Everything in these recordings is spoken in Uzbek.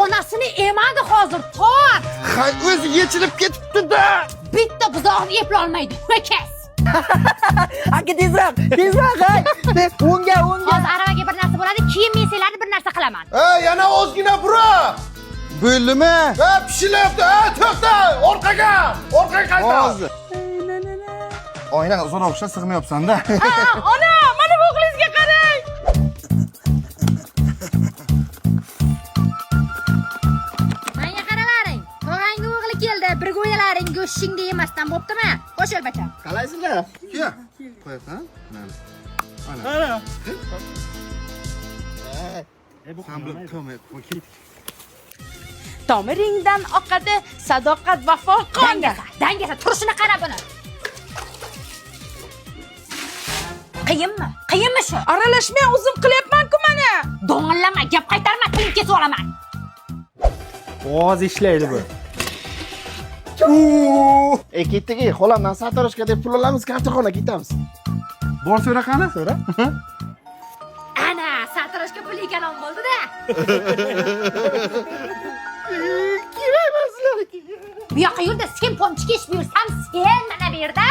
Onasini emadi hozir, tor. Ha, o'zi yechilib ketibdi-da. Bitta buzog'ni eplolmaydi. Ho'kiz. Aka, tezroq, tezroq, hay. O'ngga, o'ngga. Hozir aravaga bir narsa bo'ladi, keyin men senlarni bir narsa qilaman. Ha, yana ozgina bura. Bo'ldimi? Ha, pishilyapti. Ha, to'xta, orqaga. Orqaga qayta. Hozir. Oyna uzoqroq ushlab sig'mayapsan-da. Ona, mana bu o'g'lingizga qarang. Menga qaralaring. Tog'angni o'g'li keldi, birga o'ynalaring, go'shtingni yemasdan bo'ptimi? Qo'shil bacham. Qalaysizlar? Kiya. Qo'yasan? Mana. Ana. Sen bilib qilmay, qo'y ketdik. Tomiringdan oqadi sadoqat, vafo qoni. Dangasa, dangasa, turishini qara buni. Qiyinmi? Qiyinmi shu? Aralashmang, o'zim qilyapman-ku mana. Dong'illama, gap qaytarma, tilingni kesib olaman. Hozir ishlaydi bu. E, ketdik, ey, xolamdan sartaroshga deb pul olamiz, kartoxona ketamiz. Bor so'ra qani? So'ra. Ana, sartaroshga pul ekalon bo'ldi-da. Kerak emas sizlarga. Bu yoqqa yurda, sen pomchika ichib yursam, sen mana bu yerda.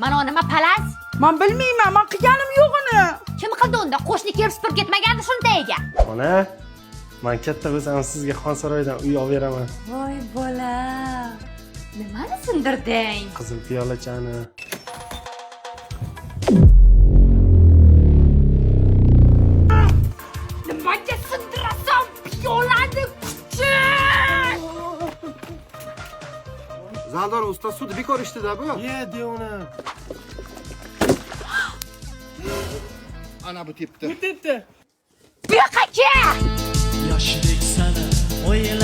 Mana u nima palas? Men bilmayman, men qilganim yo'q uni. Kim qildi unda? Qo'shni kelib supurib ketmagandi shuni tagiga. Ona, men katta bo'lsam sizga Xonsaroydan uy olib beraman. Voy bola. Nimani sindirding? Qizil piyolachani. Nimaga sindirasan piyolani kuchuk? Zaldor usta sud bekor ishdida bu. Ye, devona. Ana bu tepdi. Tepdi. Bu yoqqa kel. Yoshlik sani o'yla.